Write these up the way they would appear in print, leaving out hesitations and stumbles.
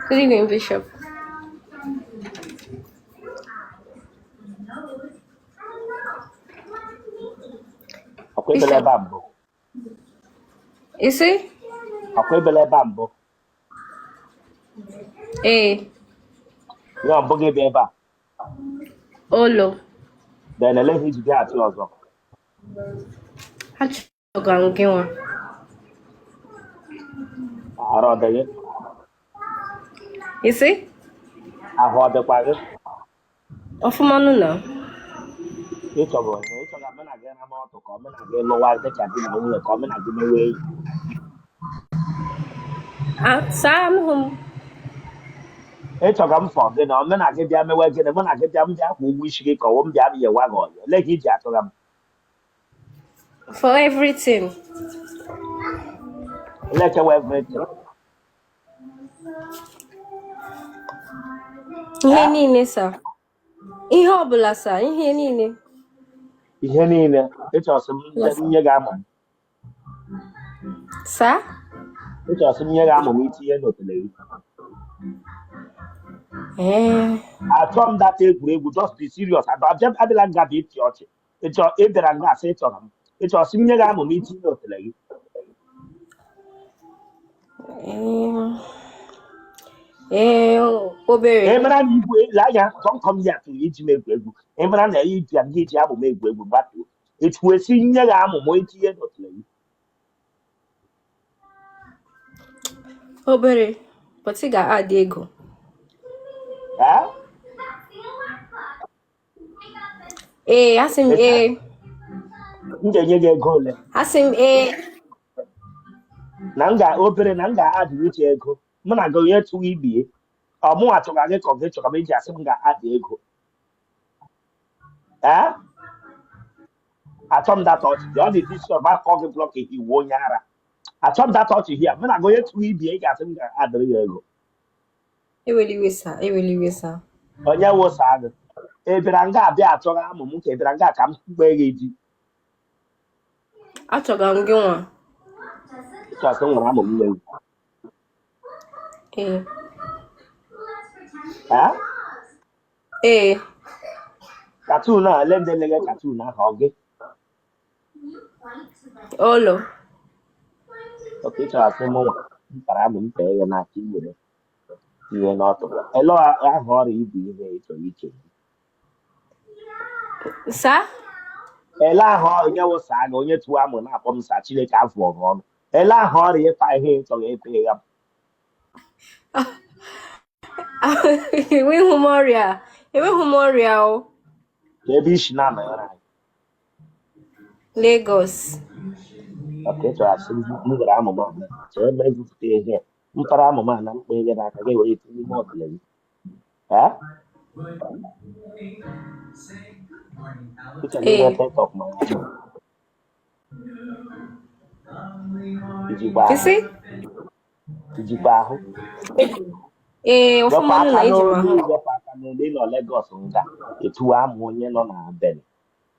Good evening, Bishop. Ọkwa ebele Bishop, ebe a mbụ. Ị sị? Ọkwa ebele ebe a mbụ. Ee. Ihe ọ bụghị bịa ebe a. Olo. Then ele ihe iji bịaghachi ọzọ. Achọga m gị nwa. Arụ ọ dị gị? Ị sị? Ahụ ọ dịkwa gị? Ọfụma nụ na. Ịchọga onye ịchọga mụ na gị rama ọtụ ka ọ mụ na gị lụwa dịka di na nwunye ka ọ mụ na gị mewe enyi. Saa anụghị m. Ịchọga m fọ gị na ọ mụ na gị bịa mewe gịnị, mụ na gị bịa m bịa kwụ ụgwọ isi gị ka ọ m bịa m yewa gị ọyọ, ele ihe iji achọga m? For everything. Ele kewa everything? Ihe niile sir. Ihe ọbụla sir, ihe niile. Ihe niile ịchọsị m nye gị amụ m? Sir? Ịchọsị m nye gị amụ m itinye n'otele gị? Ee. Achọ m data egwuregwu, just be serious. Abịala nga bụ ịchị ọchị. Ịchọ ịbịara nga asị ịchọrọ m, ịchọsị m nye gị amụ m itinye n'otele gị? Ee, obere. Ị mara na igwe ele anya, don't come here to iji m egwu egwu. Ị mara na iji nga iji amụ m egwu egwu, gbatuo. Etu esi nye gị amụ m itinye n'otele gị? Obere, but ị ga-adị ego. Ee? Ee, asị m ee. M ga-enye gị ego ole? Asị m ee. Na m ga obere na m ga-adị uche ego mụ na gị onye tụghị ibie ọ mụ achọga gị ka ọ gị chọga m iji asị m ga-adị ego. Ee, achọ m data ọchị ọ dị bishọp akọ gị block iwu onye ara. Achọ m data ọchị hia mụ na gị onye tụghị ibie ị ga-asị m ga-adịrị ya ego. Ewela iwe sir, ewela iwe sir. Onye wụsa gị ị bịara nga abịa achọghị amụ m ka ị bịara nga ka m kpee gị di? Achọga m gị nwa. Ịchọsị m nwere amụ m nye gị? Ee. Ee? Ee. Cartoon a, ele ndị lege cartoon ahụ, ọ gị? Olo. Okay, ịchọrọ asị mụ nwa m kpara amụ m fee ya n'aka iwere ihe n'ọtụ ele ahụ ọrịa ibu ihe ị chọrọ iche? Sir? Ele ahụ onye wụsa gị, onye tụwa amụ na-akpọ m sir, Chineke afọ ọgụ ọnụ. Ele ahụ ọrịa ịpa ihe ị chọrọ ịpa ya? Enweghị m ọrịa. Enweghị m ọrịa o. Ka ebe isi na-anọnyere anyị? Lagos. Okay, ị chọrọ asị m gwara amụma na chee ebe egwupụta ihe mpara amụma na mkpa ego n'aka gị were tinye n'ime ọtụle gị. Ee, ị chọrọ Ee. inwe test of my amụ ijikwa ahụ? Ị sị? Ijikwa ahụ? Ee, wepụ ọfụma nụ aka na eji m n'olu. ahụ. Wepụ aka n'olu. Ị nọ Lagos nga etuwa amụ onye nọ na Benin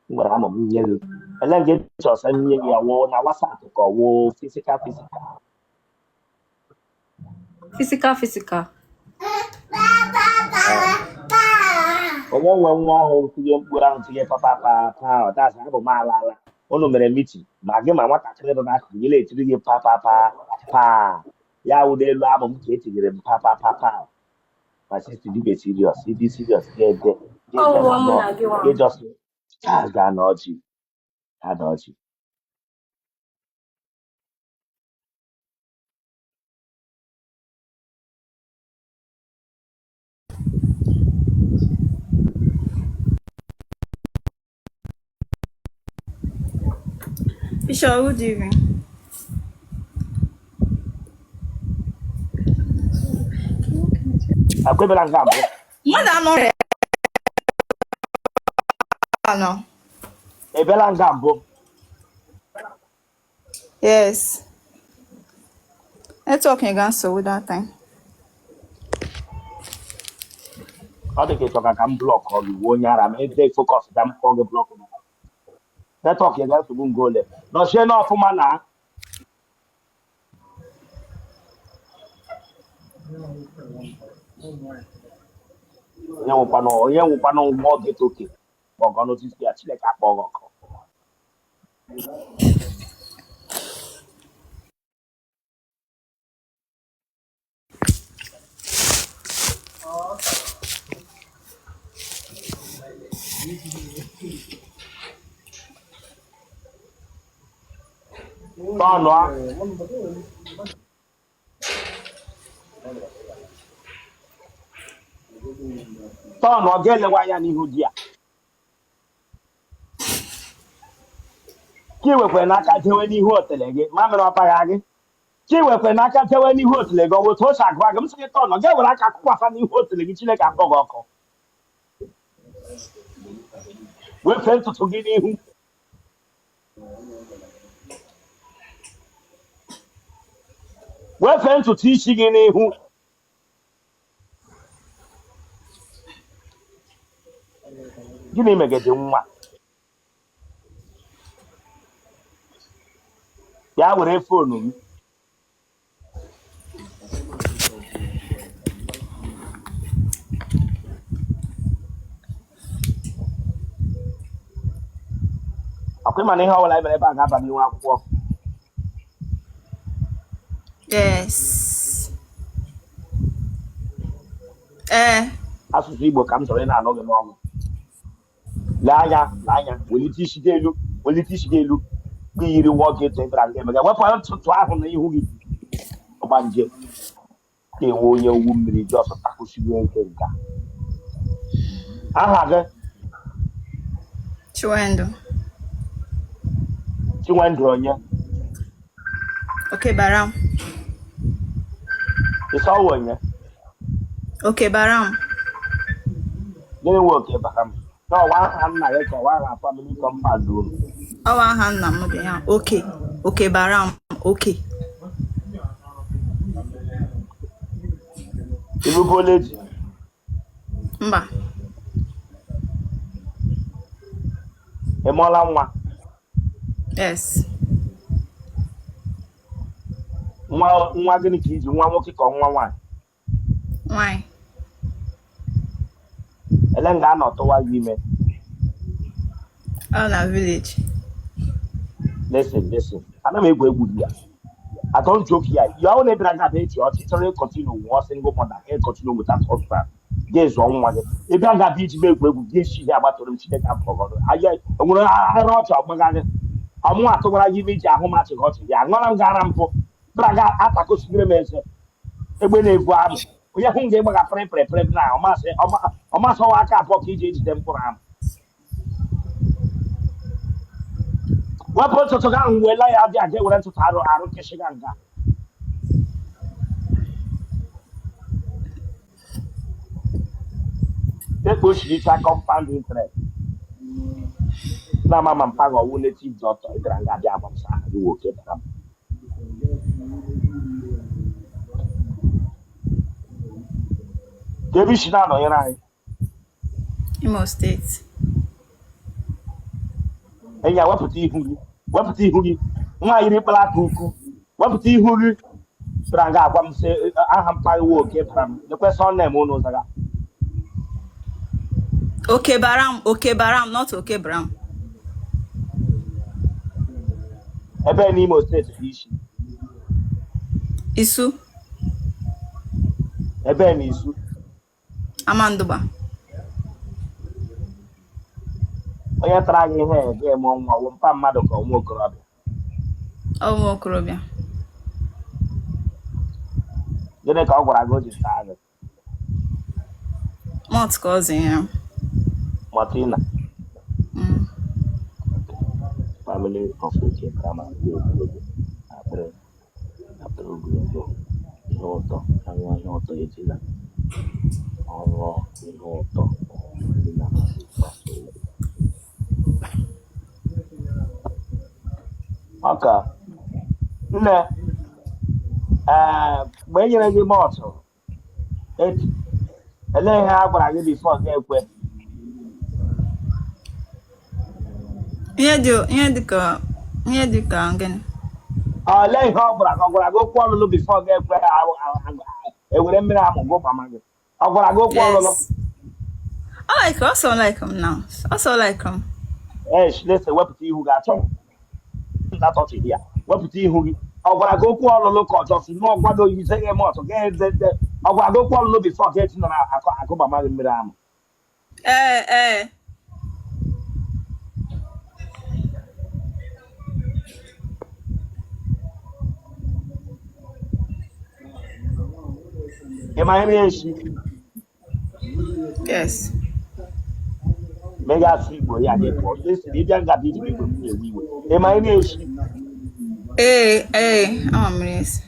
m gwara amụ m nye gị, ele nke chọsọ m nye gị ya wụ na WhatsApp ka ọ wụ physical physical? Physical physical. Onye nwe nwa ọhụrụ tinye mkpu ahụ, tinye papa pa pa, ọdazi abụ m alaala. Unu mere meeting ma gị ma nwatakịrị nọ n'akụkụ gị na-etiri gị pa pa pa pa, ya wụ n'elu amụ m ka etinyere m pa pa pa pa. Ma sister, dị serious, ịdị serious ga-ede Ọ ga-ede wụwa na mụ nọ na gị nwa. gị just gaa n'ọjị, gaa n'ọjị. Bishop, good evening. Akwebela nga mbụ. Mmadụ anọ anọ. Ị bịala nga mbụ? Yes. Network nyega nsogbu that time. Ọ dị ka ị chọka ka m block gị wuo onye ara ma ede focus ka m kpọọ gị block. Network ya ga-nsogbu nga ole nọchie n'ọfụma na Onye nwụkwanụ nwa oge toke kpọgọ n'osisi ya, Chineke akpọ gị ọkụ. Tọnụa, tọnụọ, ga-elewe anya n'ihu di ya ka i wekwere n'aka jewe n'ihu otele gị, mamịrị ọpagha gị, ka i wekwere n'aka jewe n'ihu otele gị, ọ bụ otu o si agwa gị. M sị gị tọnụọ, ga-ewere aka kụkwasa n'ihu otele gị, Chineke akpọ gị ọkụ. Wefee ntutu gị n'ihu. Wefee ntutu isi gị n'ihu. Gịnị megede nwa ya? Were phone gị. Ọkwa ịma na ihe ọbụla mere ebe a ga-aba n'ihu akwụkwọ? Yes. Ee. Asụsụ Igbo ka m chọrọ ị na-anụ gị n'ọnụ. Lee anya, lee anya, welite isi gị elu, welite isi gị elu. Gị yiri nwa oge etu ịbara nga emega. Wepụ ntụtụ ahụ n'ihu gị. Ọgbanje ga-enwe onye owu mmiri ji ọsọ takụsigbo nke nka. Aha gị? Chinwendu. Chinwendu onye? Okebaram. Ịsọwụ onye? Okebaram. Gịnị nwe oke bara m na ọwa aha nna gị ka ọwa aha family compound unu? Ọwa aha nna m dị ya. Oke. Okebaram. Oke. Ị lụbuola di? Mba. Ị mụọla nwa? Yes. Nwa nwa gịnị ka iji, nwa nwoke ka ọ nwa nwaanyị? Nwaanyị. Ele nga a nọ tụwa gị ime? Ọ na village. Listen, listen, ana m egwu egwu gị ya. I don't joke here. You are only bịara nga abịa echi ọchị chọrọ ịcontinue nwụọ single mother, ka ịcontinue without husband, ga-ezụọ nwa gị. Ị bịa nga abịa iji m egwu egwu gị esi ihe agbatụrụ m, Chineke afọgọrọ ahịa onwere ara ọchị ọgbaga gị. Ọmụ atụwara gị ime iji ahụ m achịghị ọchị gị aṅụra m gara mpụ bịara ga atakụsigere m eze egbe na-ebu amụ. Onye hụ nga ịgbaga pịrị pịrị pịrị na ọmasị ọwa aka abụọ ka iji ejide mkpụrụ amụ. Wepụ ntụtụ gị ahụ, wela ya abịa ga ewere ntụtụ arụ arụ keshiga nga. Ekpo shiricha compound interest na ama ma mpaghara ọwụ native doctor. Ị bịara nga abịa agbamsa aha gị nwoke bara m. Ka ebe isi na-anọnyere anyị? Imo State. Enyi ya, wepụta ihu gị, wepụta ihu gị. Nwa yiri mkpụrụ aka ukwu, wepụta ihu gị. Bịara nga agwa m sị aha mpaghara nwoke bara m. Lekwe surname unu zaga. Okebaram, Okebaram, not Okebram. Ebe n'Imo State ka isi? Isu. Ebe na Isu? Amandugba. Onye tara gị ihe ga-eme nwa wụ mpa mmadụ ka nwa okorobịa? Ọ nwa okorobịa. Gịnị ka ọ gwara gị o ji taa gị? Malt ka ọ zụnyere m. Martina. Family of Oke Drama dị ogologo, akpịrị akpịrị ogologo, ihe ụtọ aṅụọ ihe ụtọ ejila ọṅụọ ihe ụtọ ejila mgbasa ozi. Ọka nne, ee, mgbe e nyere gị malt, elee ihe a gwara gị before gị ekwe? Ihe dị ka gịnị? Olee ihe ọ gwara gị? Ọ gwara gị okwu ọlụlụ before gị ekwe? Ewere mmiri amụ gụbama gị. Ọ gwara gị okwu ọlụlụ? Yes. I like also like him now. Also like him. Ee, listen, wepụta ihu gị, achọ m na tọchị ya. Wepụta ihu gị. Ọ gwara gị okwu ọlụlụ ka ọ chọsị na ọ gwado gị ise gị eme ọtụ ga eze? Ọ gwara gị okwu ọlụlụ before ka eti nọ na akụ akụbama gị mmiri amụ? Ee, ee. Ị ma nri esi? Yes. Ma ị ga-asụ Igbo ya gị pụọ. Listen, ịbịa nga bụ ijiri Igbo m na-ewe iwe. Ị ma nri esi? Ee, ee, ama m esi.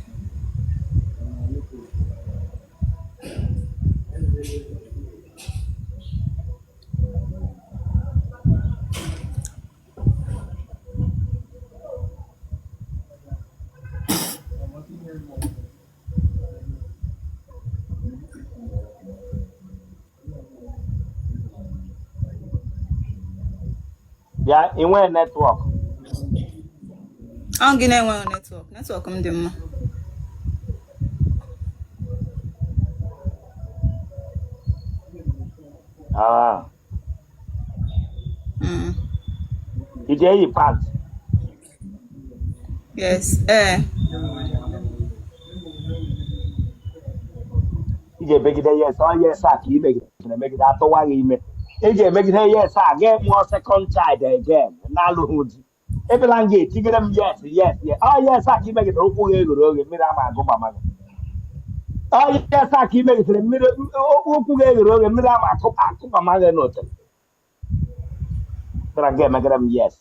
Bịa, ị nwee network? Ọ gị na-enweghị network. Network m dị mma. Ah. Ị ji eyi pant? Yes. Ee. Ị ga-emegide yes, ọ yes a ka ị megidere emegide atụwa gị ime. Ị ga-emegide yes a ga mụọ second child again na-alụghị di. Ebela m ga-etigere m yes, yes, yes. Ọ yes a ka ị megidere, ụkwụ gị eghere oghe, mmiri ama agụ mama gị. Ọ yes a ka ị megidere, mmiri ụkwụ gị eghere oghe, mmiri ama akụ akụ mama gị n'otere. Bịara ga-emegide m yes.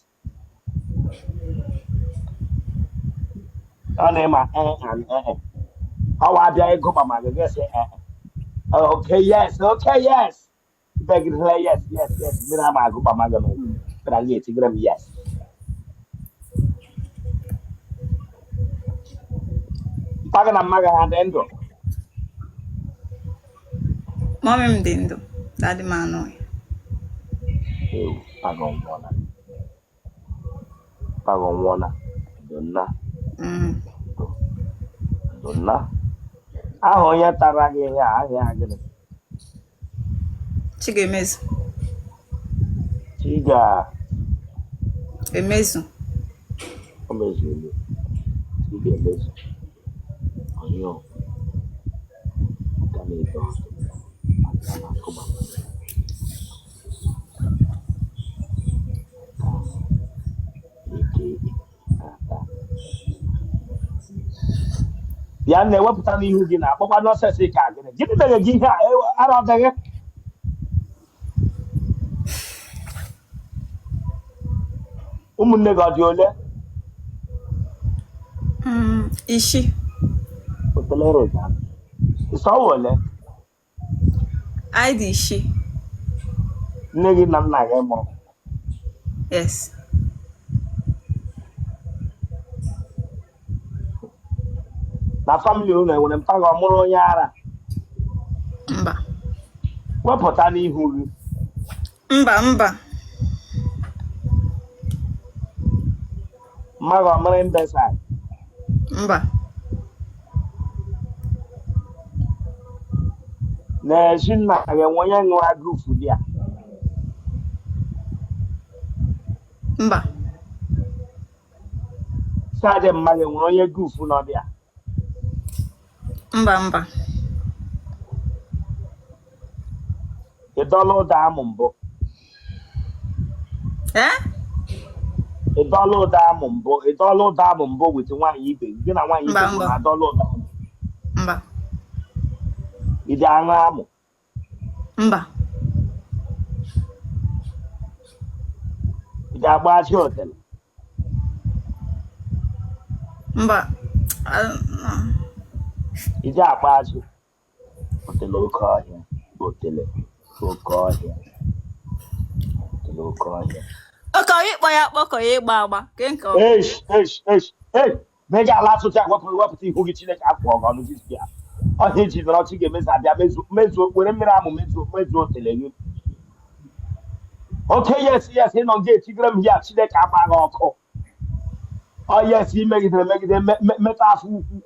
Ọ na-ịma ee and ee. Ọ wa abịa ịgụ mama gị, gị sị ee. Okay, yes, okay, yes. Begidere yes, yes, yes, mmiri ama agụ mama gị n'ụkwụ. Bịara ga-etigere m yes. Mpa gị na mma gị ha dị ndụ? Mommy m dị ndụ. Daddy m anọghị. Ewu, mpa gị nwụọla. Mpa gị nwụọla. Donna. Donna. Aha onye tara gị ihe a, aha ya gịnị? Chigemezu. Chiga. Emezu. O mezuru. Chiga emezu. Onye ọ ga na-edo ọdụ maka na akụba eke ata. Bịa na-ewepụta n'ihu gị na akpọkwa nonsense ka gịnị? Gịnị mere gị ihe a? Ara ọ dịghị? Ụmụnne gị ọ dị ole? 6. Otele roja. Ịsọwa ole? Anyị dị 6. Nne gị na nna gị mụrụ? Yes. Na family unu enwere mpa gị ọ mụrụ onye ara? Mba. Wepụta n'ihu gị. Mba, mba. Mma gị ọ mụrụ imbecile? Mba. Na-ezi nna gị enwe onye ṅụrụ agụfụ di ya? Mba. Sadị mma gị nwere onye gufu nọ dị ya? Mba, mba. Ị dọla ụda amụ mbụ? Eh? Ị dọla ụda amụ mbụ? Ị dọla ụda amụ mbụ with nwaanyị ibe gị? Gị na nwaanyị Mba, ibe gị mba. na-adọla ụda amụ? Mba. Ị dị aṅụ amụ? Mba. Ị ga-agba achị otele? Mba. No. Ị ji akpa achị otele oke ọhịa, otele oke ọhịa, otele oke ọhịa. Ọkọ ịkpọ ya akpọ ka ya ịgba agba. Ke nke ọ. Eish, eish, eish, ei, mega ala atụcha. Wepụ, wepụta ihu gị. Chineke afọ ọgụ ọnụ gị bịa ọhịa eji nọrọ. Chi ga-emezu abịa mezuo, mezuo, were mmiri amụ mezuo, mezuo otele gị. Okay, yes, yes. Ị nọ nga etigere m ya. Chineke agba gị ọkụ. Ọ yes, imegidere megide meta afọ ukwu.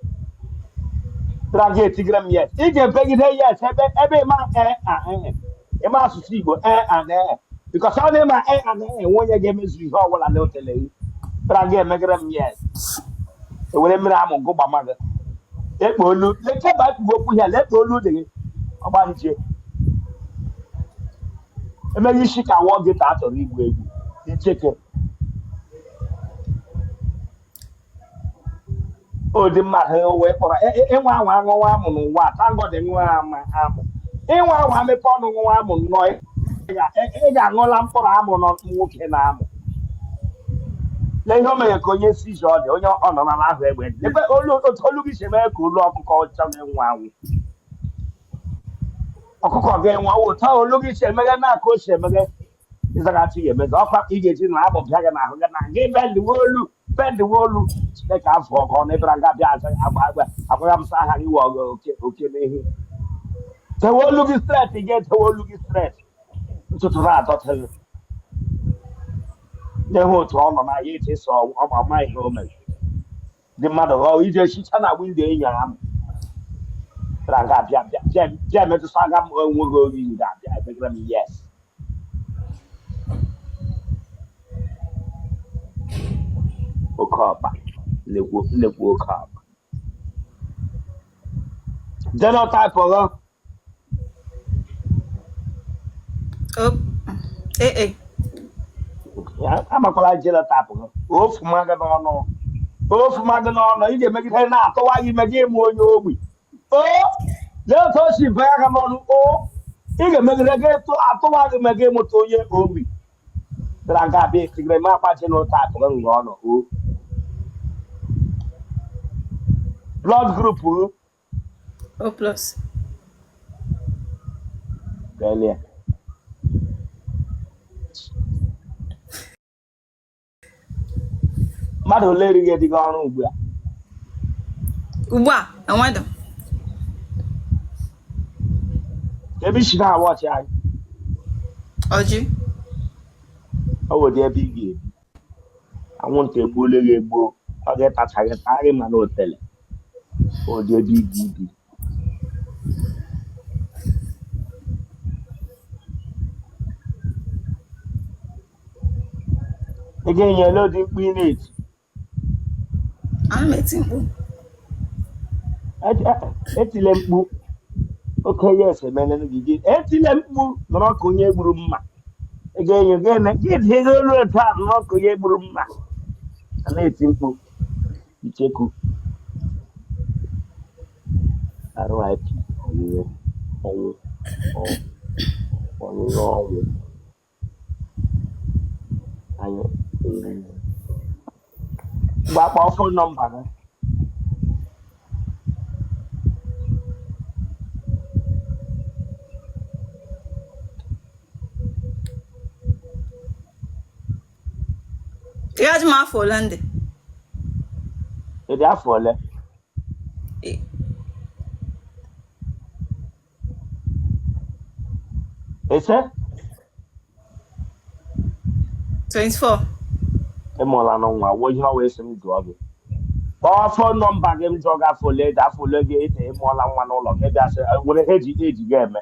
Tara gị etigere m yes. Ị ga-ebegide yes ebe ebe ịma e a e ịma asụsụ Igbo e a na e because ọ na-ịma e a na e nwe onye ga-emezu ihe ọbụla na otele gị. Tara gị emegere m yes. Ewere mmiri amụ gụgbama gị. Ekpe olu lekeba ekpughe okwu ya lekpe olu dị gị ọgbanje emeghị isi ka wụọ gị ka a chọrọ igwu egwu icheke ụdị mmadụ wee kpọrọ ịnwa anwa aṅụwa amụ n'ụwa thank God ṅụọ ama amụ ịnwa anwa mepe ọnụ ṅụwa amụ nnọọ ị ga-aṅụla mkpụrụ amụ nọ nwoke na amụ lee ihe o mere ka onye si ọ dị onye ọ nọ n'ala ahụ egbe ebe olu otu olu gị si eme ka olu ọkụkọ chọrọ ịnwụ anwụ ọkụkọ ga-enwe ọwụ otu olu gị si emeghe na aka o si emeghe ịzaghachi ya emeghe ọkwa ị ga-eji na amụ bịa gị n'ahụ gị na gị bendiwe olu bendiwe olu Chineke afọ ọkọ na ịbịara nga bịa aza agba agba agwaghị m sị aha gị wụ oke oke n'ihu tewe olu gị straight ị ga-etewe olu gị straight ntutu na-adọtịghị n'ihu otu ọ nọ na ya eche sọ ọ ma ihe o mere ndị mmadụ ghọọ ije chicha na window enyo ahụ bịara nga bịa bịa bịa bịa metụsa aga m onwe gị oyi ga-abịa emegara m yes oke ọkpa nnekwu nnekwu oke ọkpa genotype ọghọ. O ee e. Amakwala genotype gị ofu ma gị n'ọnụ ofu ma gị n'ọnụ ị ga-emegide na-atụwa gị ime gị ịmụ onye ogbi o lee otu o si bee aka n'ọnụ o ị ga-emegide gị atụwa gị ime gị ịmụta onye ogbi bịara nga abịa etigere m akpa genotype gị nga ọnụ o blood group gị. O plus. Delia. Mmadụ ole erighị di gị ọrụ ugbu a? Ugbu a, enwedo. Ebe i si na-awatch anyị? Ọjị. Ọ wụ dị ebe ị ga-ebi. Anwụnta egbuola gị egbuo, ọ ga-etacha gị taa gị ma n'otele. Ọ dị ebe ị ga-ebi. Ị ga-enye ele ụdị mkpu ị na-eti. Ana m eti mkpu. Etile mkpu. Oke yes emele gị gị. Etile mkpu nọrọ ka onye gburu mma. Ị ga-enye gị eme gị dị ego olu otu a nọrọ ka onye gburu mma. A na-eti mkpu. Icheku. RIP ọnwụ ọnwụ ọnwụ ọnwụ. Anyị gwa kpọọ phone number gị. Ị ga-ajụ m afọ ole m dị? Ị dị afọ ole? Ise? 24. Ị mụọla na nwa wụ ihe ọ wee sị m jụọ gị. Kpọọ phone number gị m jụọ gị afọ ole dị afọ ole gị ete ị mụọla nwa n'ụlọ gị bịa sị were ihe eji eji gị eme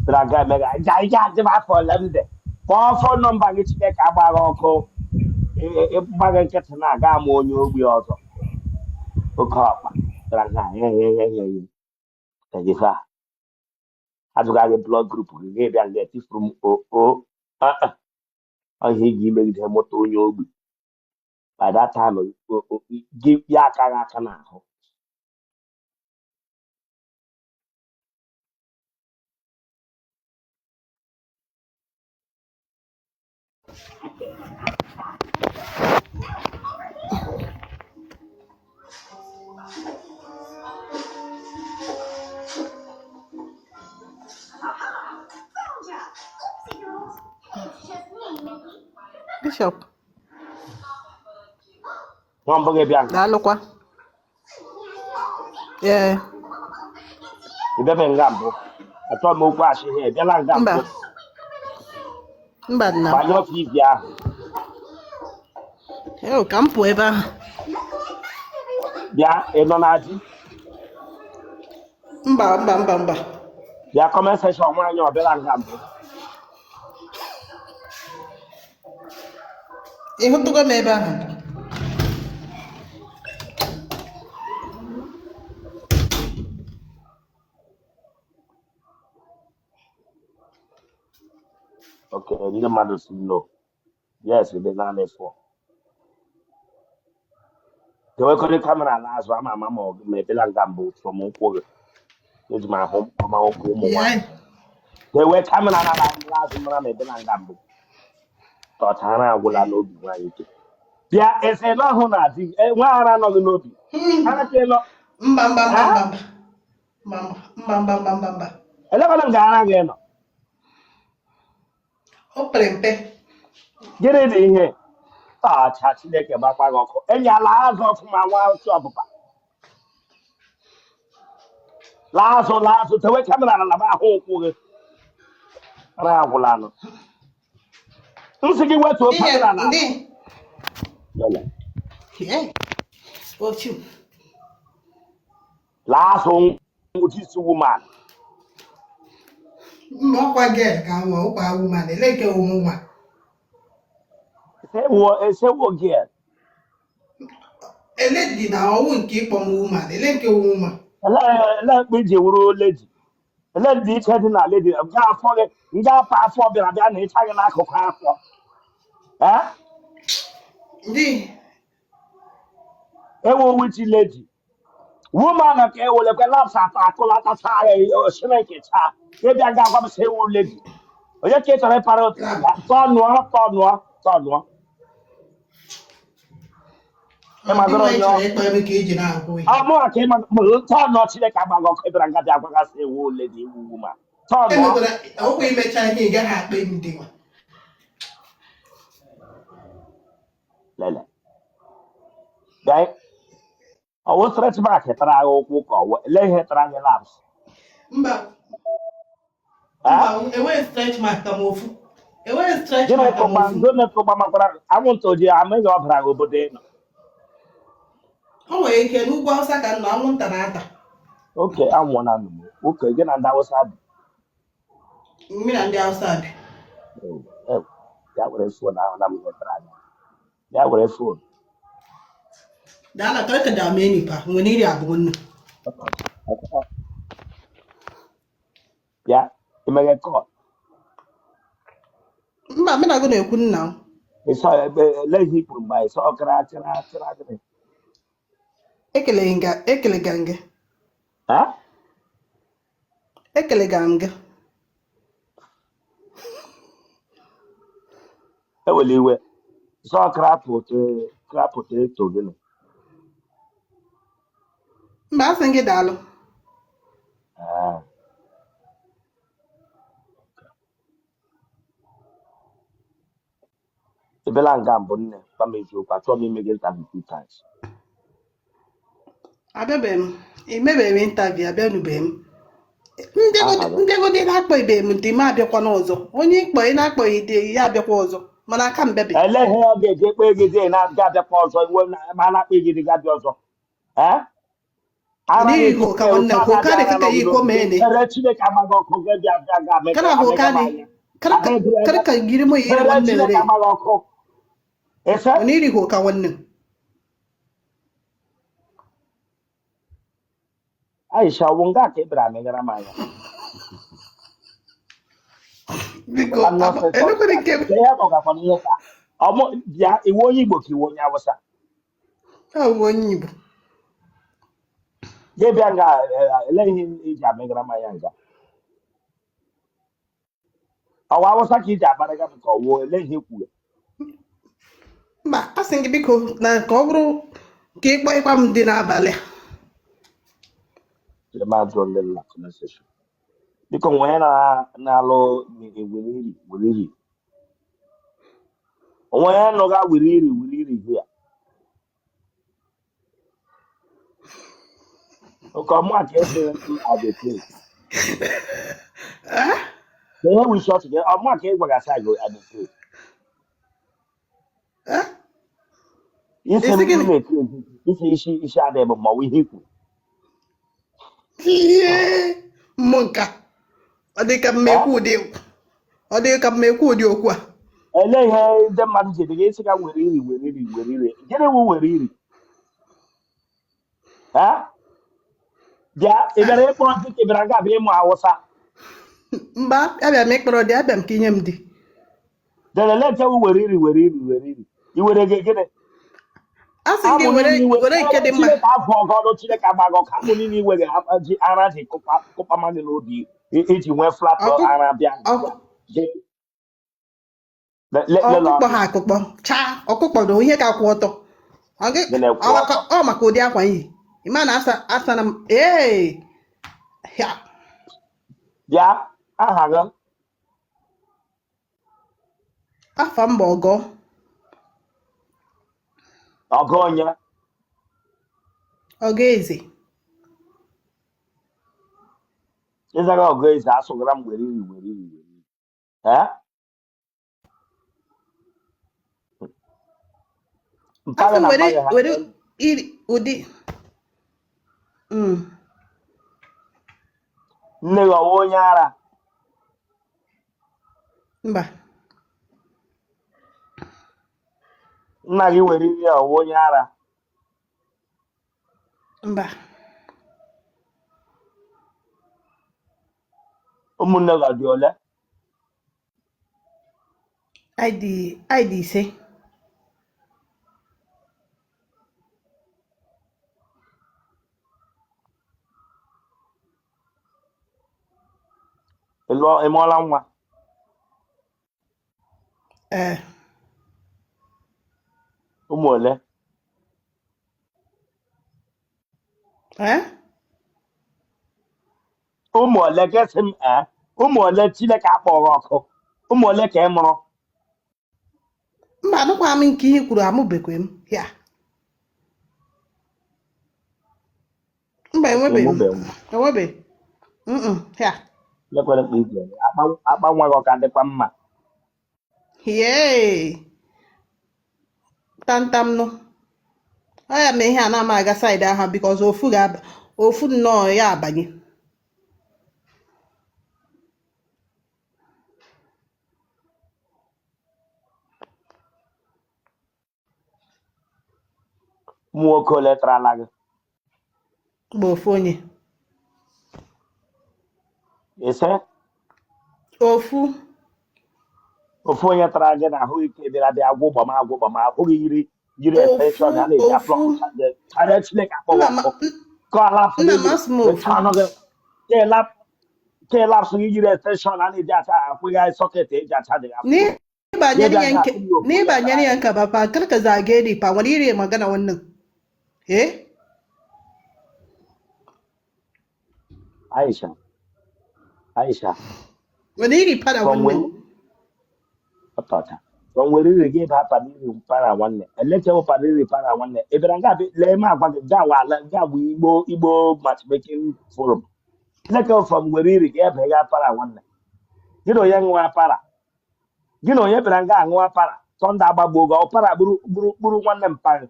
bịara ga eme gị ja ị ga-ajụ m afọ ole m dị kpọọ phone number gị Chineke agbaghị ọkụ ịgba gị nkịtị na-aga ama onye ogbi ọzọ oke ọkpa bịara ga ife a ajụga gị blood group gị gị bịa nga etifuru m o o ihe ị ga-imegide mụta onye ogbi by that time gị ya aka gị aka n'ahụ. Bishop. Nwa mbụ gị bịa nga. Daalụkwa. Ee. Ị bịabe nga mbụ. Achọghị m okwu asị ha ị bịala nga Mba. mbụ. Mba nna. Gbanyụọ TV ahụ. Eo, ka m pụọ ebe ahụ. Bịa, ị nọ na di? Mba, mba, mba, mba. Bịa comment section, nwaanyị ọ bịala nga mbụ. Ị hụtụgo m ebe ahụ? Okay, ndị mmadụ si no. Yes, dị naanị four. Dewekọrị camera ala azụ ama ama ma ọ ma ebela nga mbụ from ụkwụ gị. Eji m ahụ ọma ụkwụ ụmụ nwaanyị. Dewe camera na ala azụ mara ma ebela nga mbụ. Tọchara agwụla n'obi nwaanyị ike. Bịa ese n'ọhụ na di nwa ara anọghị n'obi. Ara ka ịnọ. Mba, mba, mba, mba, mba. Mba, mba, mba, mba, mba. Elekwana m ga-ara gị nọ. O pere mpe. Gịnị dị ihe? Ọcha Chineke gbakwa gị ọkụ. Enyi ala azụ ọfụma nwa otu ọbụba. Laa azụ laa azụ tewe camera na laba ahụ ụkwụ gị. Ara agwụla nụ. M sị gị wetuo camera na. Laa azụ this woman. Mba, ọkwa girl ka nwa ọkwa woman ele nke ụmụ nwa. Esewo girl. Ele dị na ọwụ nke ịkpọ m woman ele nke woman. Ele mkpe iji wuru lady. Ele dị iche dị na lady nga afọ gị nga afọ afọ bịara bịa na ịcha gị n'akụkụ afọ. Ndị Ewo which lady. Woman ka ewelekwe laps atọ akụlatacha ya Chineke chaa. Ịbịa ga agwa m sị ewu lady. Onye ka ị chọrọ ịpara otu tọnụọ tọnụọ tọnụọ. Ịmagoro onye ọ mụ ka ịmagoro tọnụọ Chineke agbaghị ọkụ ịbịara nga bịa gwagasị ewu lady ewu woman. Tọnụọ. Ọkwa imecha ihe ị gaghị akpa m dị nwa. Lele. Ọwụ stretch mark tara agha ụkwụ ka ọwụ ele ihe tara gị laps. Mba. Mba, enweghị stretch mark ka m ofu. Enweghị stretch mark ka m ofu. Gịnị kụgba makwara anwụnta oji amaghị ọ bara gị obodo ị nọ. O nwere ike n'ugwu Awụsa ka m nọ, anwụnta na-ata. Oke anwụ na nụ. Oke gị na ndị Awụsa bi. Mmiri na ndị Awụsa bi. Ya were phone ahụ na m nwetara anya. Ya were phone. Da Allah kar ka dame ni fa wani iri abu wannan. Bịa imeghe call. Mba, mụ na gị na-ekwu nna m. Ịsọ ebe ele ihe i kwuru mgbe ịsọ kara kara kara gịnị? Ekelega m gị. Ekelega m gị. Ewela iwe. Ịsọ kra poteto gịnị? Mba, asị m gị daalụ. Ebela nga mbụ nne gwa m eziokwu achọrọ m ime gị interview 2 times. Abịabeghị m, emebeghị m interview, abịanubeghị m. Mbịagodi na-akpọ ibe m ndị m abịakwa n'ọzọ. Onye ịkpọ ị na-akpọghị dị ya abịakwa ọzọ mana aka m bịabe. Ele ihe ọ ga-eji ekpe gị dị na-abịa abịakwa ọzọ iwe ma a na-akpọ gị dị ga-abịa ọzọ. Chineke amaghị ọkụ gị bịa bịa ga Chineke amaghị ọkụ. Aisha ọ bụ nga ka ị bịara megara m anya. Bịa iwu onye Igbo ka iwu onye Awụsa. Onye Igbo. Gị bịa nga ele ihe iji amegara m anya nga. Ọwa Awụsa ka iji akparịga m ka ọ wụọ ele ihe kwuru. Mba, asị gị biko na ka ọ bụrụ ka ịkpọ ịkwa m dị n'abalị a. Biko nwee na-alụ wiriri wiriri. Onwe ya nụga wiriri wiriri hia. Oke ọmụ a ka esi adịte. Ihe wụ isi ọchị gị ọmụ a ka ị gwagasị agụ adịte. Isi m na-eti ezi isi isi isi adịghị bụ ma ọ bụ ihe ikwu. Ihe mmụ nka ọ dị ka m ekwu ụdị ọ dị ka m ekwu ụdị okwu a. Ele ihe ndị mmadụ ji gị isi ka were iri were iri were iri, gịnị wụ were iri? Eh? Bịa, ị bịara ịkpọrọ di ka ị bịara nga abịa ịmụ Awụsa? Mba, abịa m ịkpọrọ di, abịa m ka i nye m di. Delele nke wụ were iri were iri were iri, i were gị gịnị? A sị gị Amụ were niile iwe were nke dị mma. Chineke afọ ọgọ ọnụ, Chineke agba gị ọkụ. Amụ niile iwe gị ji ara ji kụpa kụpama gị n'obi iji nwee flat Ọkụ ara bịa ọkụ lele ọkụkpọ ọnụ ha akụkpọ chaa ọkụkpọ na ihe ka kwụ ọtọ. Ọ gị gị na-ekwu ọ ọtọ. maka ọ maka ụdị akwa iyi. Ị ma na asa asana m ee ya. Bịa, aha gị? Afa m bụ Ọgọ. Ọgọ onye? Ọgọ Eze. Ịzaga Ọgọ Eze, asụgara m were iri were iri were iri. Ee, mpa Asị gị m na were mma gị ha were iri ụdị Nne gị ọwụ onye ara? Mba. Nna gị were iri ọwụ onye ara? Mba. Ụmụnne gị ọ dị ole? Anyị dị 5. Ị lụọ, ị mụọla nwa? Ee. Ụmụ ole? Ee? Ụmụ ole ka esi m? Ee, ụmụ ole? Chineke akpọghị ọkụ. Ụmụ ole ka ị mụrụ? Mba, anụkwa m nke ihe i kwuru, amụbekwe m ya. Mba, enwebeghị m. Ịmụbeghị nwa? Enwebeghị. Mm ya. Lekwere mkpa iji eme. Akpa akpa nwa gị ọ ka dịkwa mma? Yee. Tantam nụ. Ọ ya mee ihe a na-ama aga side ahụ because ofu ga-aba ofu nnọọ ya abanye. Ụmụ nwoke ole tarala gị? Mgbe ofu onye. Ise? Ofu. Ofu onye tara gị na ahụ ike bịara bịa agwụ gbama agwụ gbama ahụ gị yiri yiri Ofu extension a na-eji ofu. aplọg karịa. Chineke akpọghị Nna ma ọkụ ka ọ lapụ nna gị m asị m ofu. mechaa ọnụ gị ka elapsụ gị yiri extension a na-eji acha akwụghị socket eji acha dị afọ Ni ba gị bịa yanke ga-asị gị ofu ni onye ba tara gị. yanka ba fa kar ka zage ni fa wani iri magana wannan. Eh? Aisha, Aisha. Wani iri fada From wannan? when ọtọcha from were iri gị ba padiri para nwanne elechewo padiri para nwanne ị bịara nga lee m agwa gị gaa wa gaa bụ Igbo Igbo matchmaking forum elechewo from were iri gị ebe ga para nwanne gị na onye ṅụwa para gị na onye bịara nga aṅụwa para tọnda agbagbuo gị ọpara gburu gburu gburu nwanne mpa gị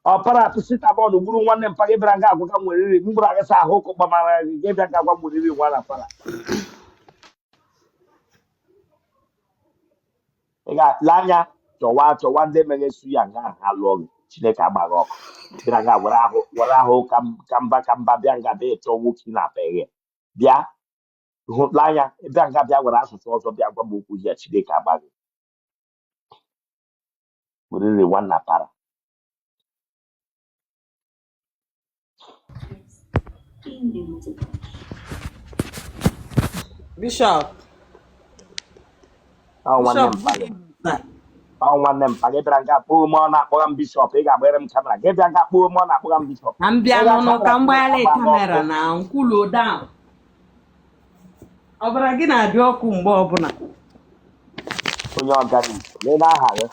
ọpara sitabọọdụ gburu nwanne mpa gị bịara nga agwa ka nwere iri mgburu agịsa ahụ ụkụ gbamara gị gị bịa nga agwa nwere iri nwa na para. Ị ga-ele anya chọwa chọwa ndị mere su ya nga ha lụọ gị. Chineke agbaghị ọkụ bịara nga were ahụ were ahụ ka mba ka mba bịa nga bịa ịchọ nwoke na-apa ihe bịa hụ lee anya bịa nga bịa were asụsụ ọzọ bịa gwa m okwu ya. Chineke agbaghị were iri nwanna para. Bishop, Ọ nwanne Bishop, mpa good gị. evening, sir. Ọ nwanne mpa gị bịara nga kpọọ m ọ na-akpọga m bishop. Ị ga-agbere m camera gị bịa nga kpọọ m ọ na-akpọga m bishop. Ka m bịa Ị ga n'ụlọ camera ka m Chineke gbaghalị agba gị camera ọkụ. Na nkwulu down. Ọbara gị na-adị ọkụ mgbe ọbụla. Onye organic lee n'aha gị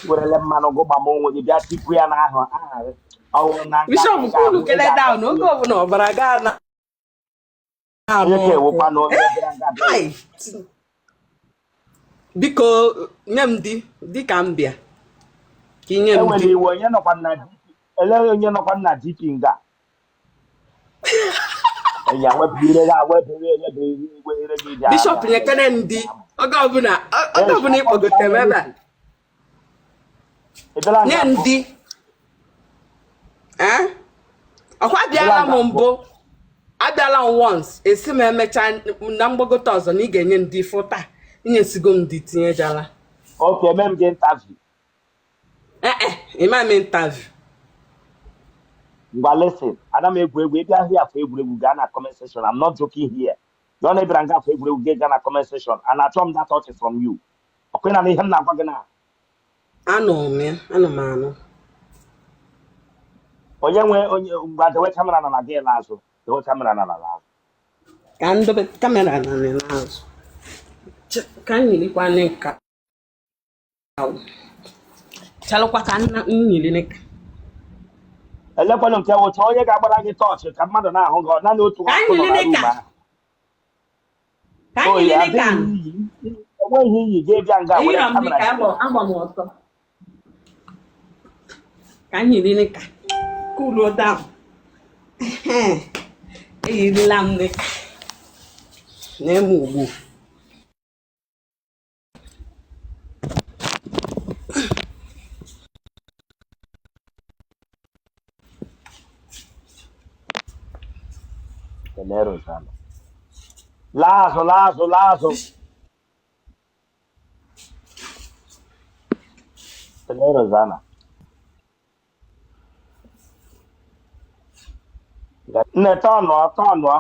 werele mmanụ gụgba m onwe gị bịa tikwu ya n'aha aha gị ọ wụrụ na nga Bishop, ị kwulu ga-ahụ ị kele ga-ahụ down oge ọbụla ọbara gị a onye na-anụ ka ọkụ. ewekwa na onye bịara nga bịa Hai! Biko nye m di di ka m bịa ka ị nye m Ewela di. iwe. Onye nọkwa na DP? Ele onye nọkwa na DP nga? Ya wepụ ire gị, wepụ ire, wepụ ire, ire gị dị Bishọp, ala. nyekene m di oge ọbụla, oge ọbụla ịkpọgote m ebe a. Ị bịala Nye nga m mbụ? di. Eh? Ọkwa abịala m mbụ, abịala m once, esi m emechaa na mgbagote ọzọ na ị ga-enye m di. Fụ taa, inyesigo m di, tinyejala. Okay, mee m gị interview. Ee, ịma m interview. Ngwa, listen, ana m egwu egwu. Ịbịa hụ afọ egwuregwu, gaa na comment section. I'm not joking here. Yọ na ịbịara nga afọ egwuregwu, gị gaa na comment section and achọ m that touch from you. Ọkwa na ihe m na-agwa gị na Anọ m ya, anọ m anụ. Onye nwe onye? Ngwa, dewe camera na na gị n'azụ, dewe camera na na n'azụ. Ka m dobe camera na n'azụ. Ka m yirikwa nka, chalụkwa ka nna m yiri nka. Elekwanụ nke wụcha onye ga-agbara gị tọọchị ka mmadụ na-ahụ gị, naanị otu Ka m ọkụ nọ yiri na room nka. ahụ. Ka m Oyi yiri adịghị nka. iyi, enweghị iyi gị bịa nga were Eyiri m camera. dịka agba m ọtọ. Ka m yiri nka, cool down. Eyirila m nka na-eme ugbu. Kelee Rosanna. Laa azụ, laa azụ, laa azụ. Kelee Rosanna. Nne, tọnụọ, tọnụọ,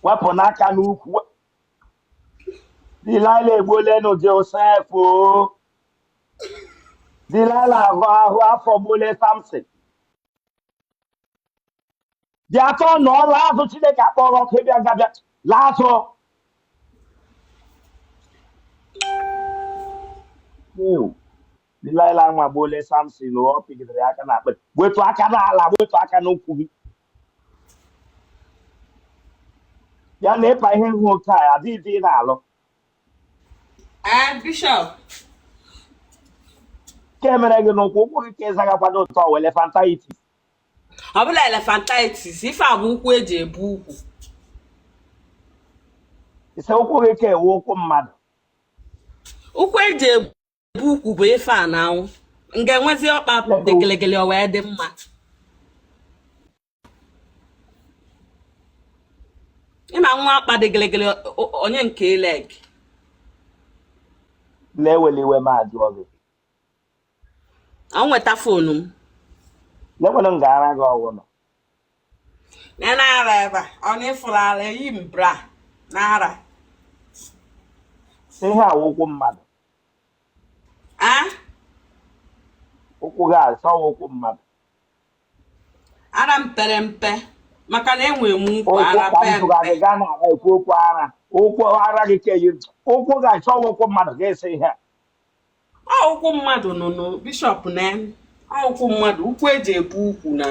wepụ n'aka n'ukwu. Delilah egbuolenu Joseph o. Delilah ahụ ahụ afọ gbuole Samson. Bịa, tọnụọ, laa azụ. Chineke akpọrọ ọkụ, ịbịa nga bịa laa azụ. Ew. Delilah nwa gbuole Samson o, ọ pịgidere ya aka n'akpịrị. Wetu aka n'ala, wetu aka n'ụkwụ gị. Ya na ịpa ihe hụ oke a adịghị ị na-alụ. Ee, Bishọp. Nke mere gị n'ụkwụ, ụkwụ gị ka ịzagakwado ụtọ wee elephantitis. Ọ bụla elephantitis, ife a bụ ụkwụ eji ebu ukwu. Ise ụkwụ gị ka ewe ụkwụ mmadụ. Ụkwụ eji ebu ukwu bụ ife a na anwụ m ga-enwezi ọkpa dị gelegele, o wee dị mma. Ịma nwa ọkpa dị gelegele, onye nke leg. Na-eweli iwe m ajụọ gị. Ọ nweta phone m. Lekwanụ m ga-ara gị ọgwụ nọ. Na na-ara ebe a, ọ na-efuru ara, eyi m bra na-ara. Sị ihe a wụ ụkwụ mmadụ. A. Ụkwụ gị asọwa ụkwụ mmadụ. Ara m pere mpe maka na enwere m ukwu Ụkwụ ara ka m pee tụga mpe. gị gaa na-ara ekwu okwu ara. Ụkwụ ara gị ka eyi ụkwụ gị asọwa ụkwụ mmadụ ga-esi ihe a. Ọ ụkwụ mmadụ nọ nụ, Bishọp, na ọ ụkwụ mmadụ, ụkwụ eji ebu ukwu na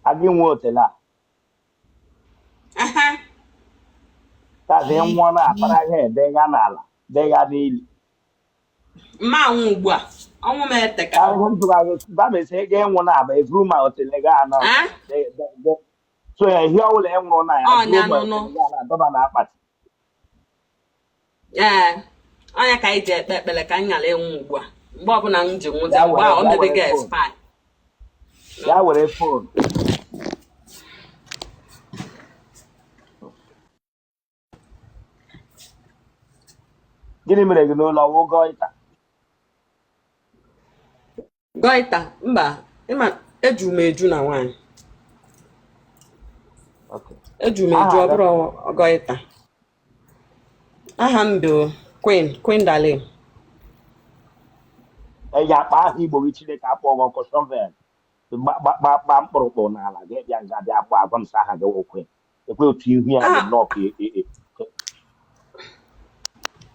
Aga nwe otele a. Ehe. Tazi nwụọ na akpara ihe dega n'ala, dega n'ili. Mma anwụ ugbu a, ọnwụ m eteka. Ka ihe m tụga gị babesi ị ga-enwụ na aba evuru ma otele gị anọ. Eh? So ya ihe ọbụla ị nwụrụ na ya Ọnya buru ma nụnụ. otele gị a na-adọba na akpati. Ee, ọnya ka anyị ji ekpe ekpere ka m ghara ịnwụ ugbu a. Mgbe ọbụla m ji nwụzi Ya mgbe were ahụ o ya were mebego phone. expire. Ya were phone. Gịnị mere gị n'ụlọ ọwụ goiter? Goiter? Mba, ịma eju m eju na nwaanyị. Okay. Eju m eju. Aha Ọ gị? bụrụ goiter. Aha m bụ Queen, Queen Darling. Eji akpa aha Igbo gị. Chineke akpọ gị ọkụ shovel gba mkpụrụkpụ n'ala gị bịa nga bịa akpọ agwa m sị aha gị wụ Queen. Ekwe otu ihu ya dị Aha nnọọ ka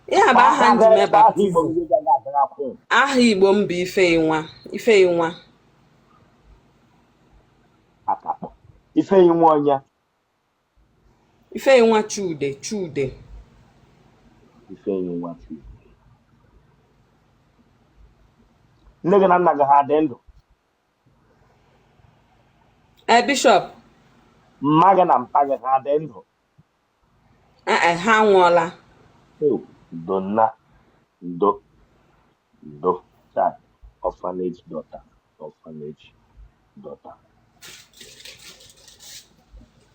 ya bụ aha aha m ji mee gị, aha Igbo baptism. gị ga aga Queen. Aha Igbo m bụ Ifeyinwa, Ifeyinwa. Akakpọ Ifeyi nwa onye? Ifeyinwa Chude, Chude. Ifeyi nwa Chude. Nne gị na nna gị ha dị ndụ? Ee, Bishop. Mma gị na mpa gị ha dị ndụ? Ee, ha anwụọla. Ndo nna, ndo, ndo. Chai, orphanage daughter, orphanage daughter.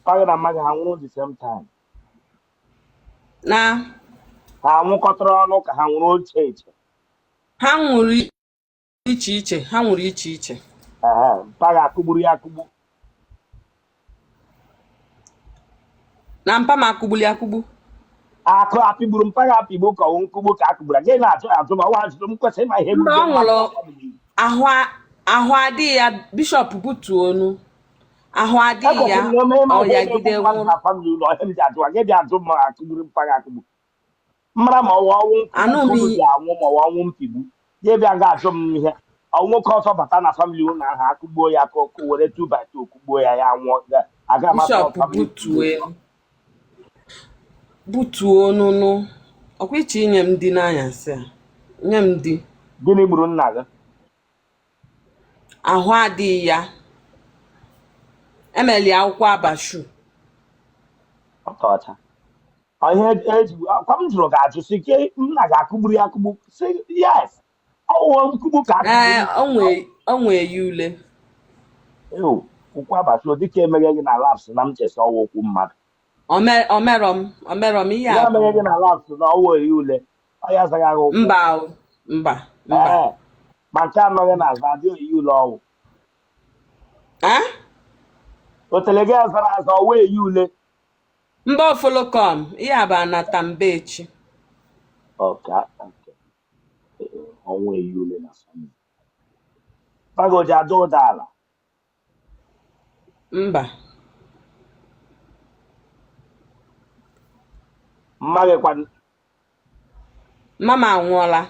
Mpa gị na mma gị ha nwụrụ the same time? Na Ha nwụkọtara ọnụ ka ha nwụrụ oche iche? Ha nwụrụ iche iche, ha nwụrụ iche iche. Ehe, mpa gị akụgburu ya akụgbu? Na mpa m akụgbuli akụgbu. Akụ apịgburu mpa gị apịgbu ka ọwụ nkụgbu ka akụgburu gị na-ajụ ajụ ma ọwa ajụjụ m kwesịrị ịma ihe Mgbe gburu ọ gị. nwụrụ, ahụ adịghị ya. Bishop, butuo onu. Ahụ adịghị ya. Ekwesịrị na ome ịma Ọ ihe ya na-egbu gide mmadụ nwụrụ. Na family ụlọ ihe m ji ajụ gị, bịa ajụ ma akụgburu mpa gị akụgbu, mara ma ọwụ ọnwụ nkụgbu Anụ ka m unu ji anwụ ma ọwụ ọnwụ mpigbu. Gị bịa ga ajụ m ihe ọ nwoke ọzọ bata na family ụlọ ahụ akụgbuo ya ka ọkụ were 2 by 2 kụgbuo ya, ya nwụọ, aga amasị Bishop, family. Butuo butuo onunu. Ọkwa iche inye m di n'anyasị a, nye m di. Gịnị gburu nna gị? Ahụ adịghị ya, emeli akwụkwọ abashu. Ọka ọcha. Ọ ihe eji akwa m jụrụ gị ajụ sị ke nna gị akụgburu ya akụgbu, sị yes, ọwụ nkụgbu ka Ee. akụgburu. O nwee ya ule. Ew, ụkwụ abashu dịka emeghe gị na laps na m chesa ọwụ ụkwụ mmadụ. Omerọ m, omerọ m ihe Ya a bụ. emeghe gị na laps na ọwụ eri ule ọ ya azaghị agha ụkwụ. Mba o, mba, mba. Ee, ma nke anọghị n'azụ adị oyi ule ọwụ. Eh? Otele gị azara aza ọwụ eyi ule. Mba, ofolokom ihe a bụ anata mba echi. Ọka nke ọnwụ eyi ule na family pagoji ada ụda ala. Mba. Mma gị kwa? Mama anwụọla.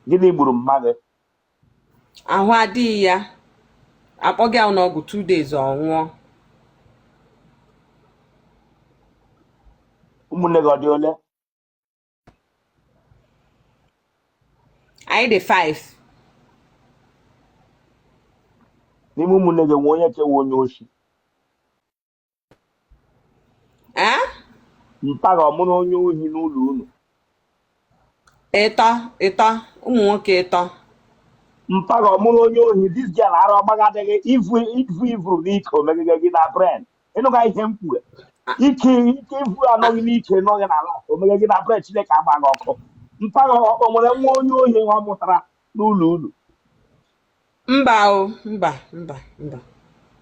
Gịnị gburu mma gị? Ahụ adịghị ya, akpọghị ya n'ọgwụ 2 days, ọ nwụọ. Ụmụnne gị ọ dị ole? Anyị dị 5. N'ime ụmụnne gị, nwe onye kewa onye oshi? Eh? Mpa gị ọ mụrụ onye ohi n'ụlọ unu? Ịtọ, ịtọ, ụmụ nwoke ịtọ. Mpa gị ọ mụrụ onye ohi? This girl, ara ọgbagadịghị ivu ivu ivuru n'ike omegide gị na brain. Ịnụga ihe m kwuru? Ike ike ivu anọghị n'ike nọghị n'ala omegide gị na brain. Chineke agba gị ọkụ. Mpa gị ọ nwere nwa onye ohi ọ mụtara n'ụlọ unu? Mba o, mba, mba, mba,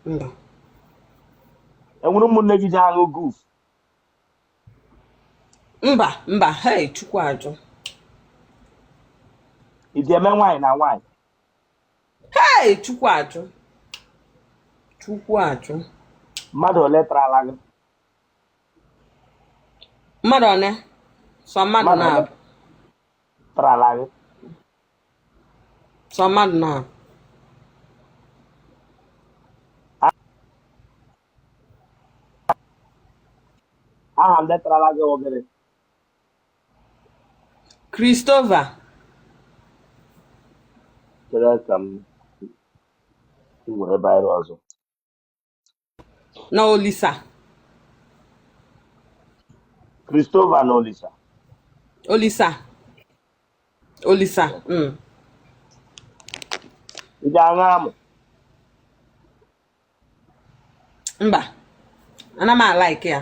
mba. Enwere ụmụnne gị ji aṅụ guf? Mba, mba, hei, Chukwu ajụ. Iji eme nwaanyị na nwaanyị? Hei, Chukwu ajụ, Chukwu ajụ. Mmadụ ole tarala gị? Mmadụ one? Sọ mmadụ Mmadụ ole na-abụ. tarala gị? Sọ mmadụ na-abụ. Aha ndị tarala gị ogere? Christopher. Chere ka m were biro ọzọ. Na Olisa. Christopher na Olisa? Olisa, Olisa. Ị ga-aṅụ amụ? Mba, ana m a-like ya.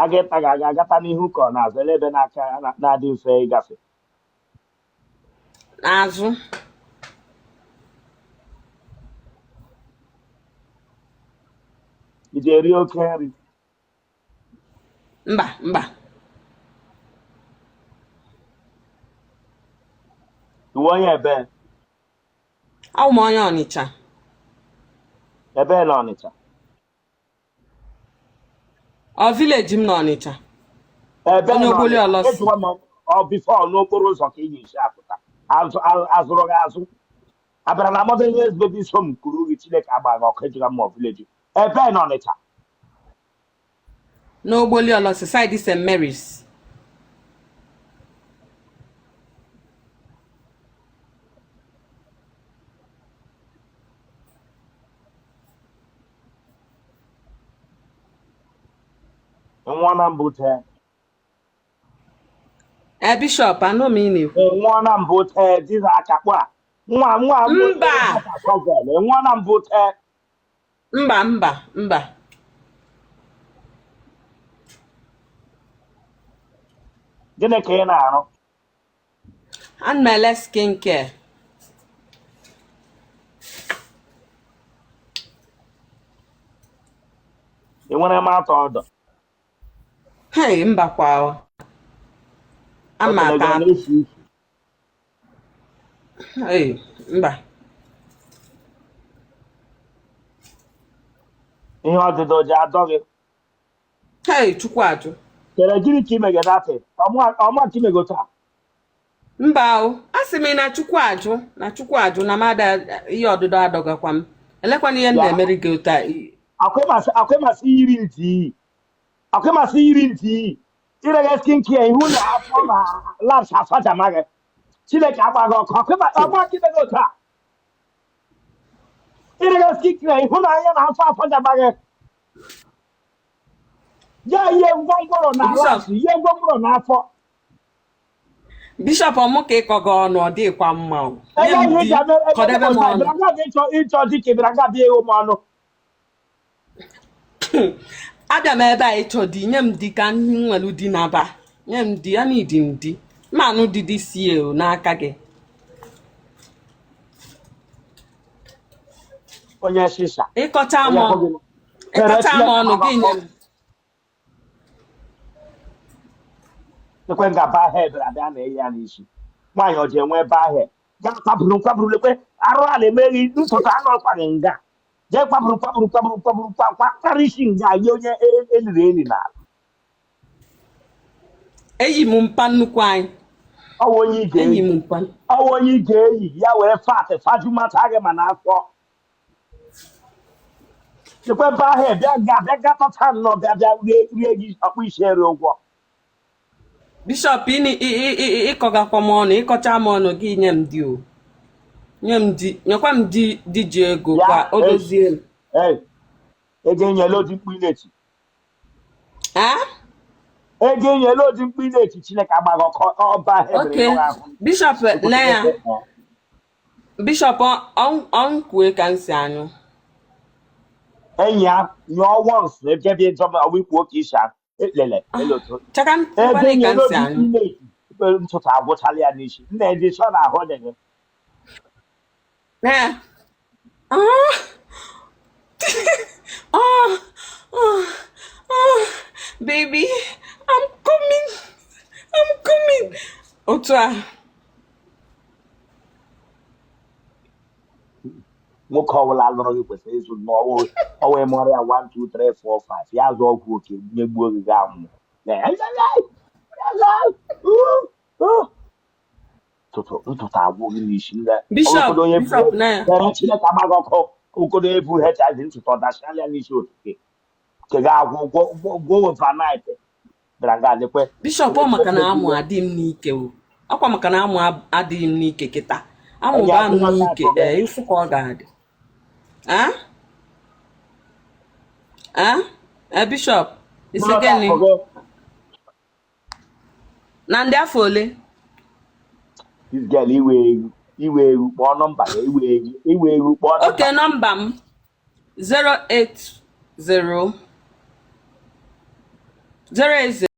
Aga ịta gị aga agata n'ihu ka ọ na-azụ ele ebe n'aka na-adị mfe ịgafe? N'azụ. Ị ji eri oke nri? Mba, mba. Iwe onye ebe? Awụ m onye Ọnịcha. Ebe na Ọnịcha? Ọ village m n'Ọnịcha. Ebe Onye na Ogboli Ọnịcha? Ọlọsị. Ejụwa m ọ before n'okporo ụzọ ka ị ga-esi apụta azụ azụrụ gị azụ abịara na mother years baby home kuru gị. Chineke agba gị ọkụ. Ejụga m ọ village ebe na Ọnịcha. N'Ogboli Ọlọsị, side St. Mary's. Nwụọ na mbụ tee. Ee, bishọp, anụ m ị na-ekwu. Nwụọ na mbụ tee dịza akakpọ a nwa nwa. Mba. Nwụọ na mbụ tee. Mba, mba, mba. Gịnị ka ị na-arụ? Ana m ele skin care. Ị nwere mata ọdọ? Hei, mba kwa o. Ama Otele gị ata. ọ na-esi isi? Hei, mba. Ihe ọdịdọ ji adọ gị? Hei, Chukwu ajụ. Chere, gịnị ka imege datị ọma ka imego taa? Mba o, a sị m na Chukwu ajụ, na Chukwu ajụ na mada ihe ọdụdọ adọgakwa m. Elekwana ihe m Ya. na-emeri gị ụta. Akwịmasị yiri ntị iyi, akwịmasị yiri ntị iyi, irega skin care ihu na afọ na labs afajama gị. Chineke agbaghị ọkụ. Ọma ka imego taa, irega skin care ihu na anya na afọ afajama gị, ya ihe ngwongworo na Bishop. labs, ihe ngwongworo na afọ. Bishọp, ọmụ ka ịkọ gị ọnụ, ọ dịghịkwa mma o. Nye ebe m ihe di, ji eme ebe kọdebe m ọnụ. bịara nga ịchọ ịchọ dike bịara nga bịa ịhụ m ọnụ. Abịa m ebe a ịchọ di, nye m di ka m nwelu di na-aba. Nye m di, ya na idi m di. Mmanụ di dị sie o n'aka gị. Onye shisha. Ịkọcha m onye ọnụ, akpọghị m. ịkọcha m ọnụ gị nye m. Ekwe nga baa he bịara bịa na eyi ya n'isi nwaanyị ọ ji enwe baa he gaa kwaburu kwaburu, lekwe arụ a na-emeghi ntụtụ anụ ọkwaghị nga jee kwaburu kwaburu kwaburu kwaburu kwa kwara isi nga nye onye eliri eli n'ala. Eyi m mpa nnukwu anyị. Ọwụ onye ị Eyi ga-eyi m mpa. Ọwụ onye ị ga-eyi ya were fat fajumata gị ma n'afọ lekwe baa he bịa nga bịa gatọcha nnọọ bịa bịa rie rie gị ọkpụ isi eri ụgwọ. Bishọp, ịkọgakwa m ọnụ, ịkọcha m ọnụ gị nye m di o. Nye m di, nyekwa m di di ji ego ya ka o dozie m. Ee, ego enyela odi mkpu ị na-eti. Ah? Ego enyela odi mkpu ị na-eti, Chineke agbaghị ọkọ ọba he bere Okay. ịnụ ahụ. Bishọp, lee ya. Bishọp, ọ ka m si anyụ. Enyi ya nyụọ once ebe ịjọ ma ọ ikwu oke isi ahụ lele lele otu Chaka ego nkwanị ka m enyela si odi anyụ. mkpu ị na-eti, ntụtụ agwụchala ya n'isi nna eji chọ na ahụ dị gị. Ee. Ah! Ah! Ah! Ah! Baby, I'm coming. I'm coming. Otu a. Nwoke ọbụla lụrụ gị kwesịrị ịzụ n'ọwụ ọwụ ịmụrụ ya 1 2 3 4 5, ya zụọ ọgwụ oke nyegbuo gị gaa nwụọ. Ntụtụ ntụtụ agwụ gị n'isi ndị Bishop, ọwụkodo onye bu Bishop na ya. Chere, Chineke agbaghị ọkụ. Ọwụkodo onye bu HIV, ntụtụ ọdachala ya n'isi otuke nke ga-agwụ gwụ overnight bịara nga lekwe. Bishop, ọ maka na amụ adịghị m n'ike o. Ọkwa maka na amụ adịghị m n'ike kịta. Amụ enyi baa m adịghị n'ike, ee, ịfụ ka ọ ga-adị. Ah? Ah? Eh, Bishop, isi gịnị? Na ndị afọ ole? This girl, iwe egwu iwe egwu, kpọọ nọmba ya, iwe egwu iwe egwu, kpọọ nọmba. Okay, nọmba m 080 080.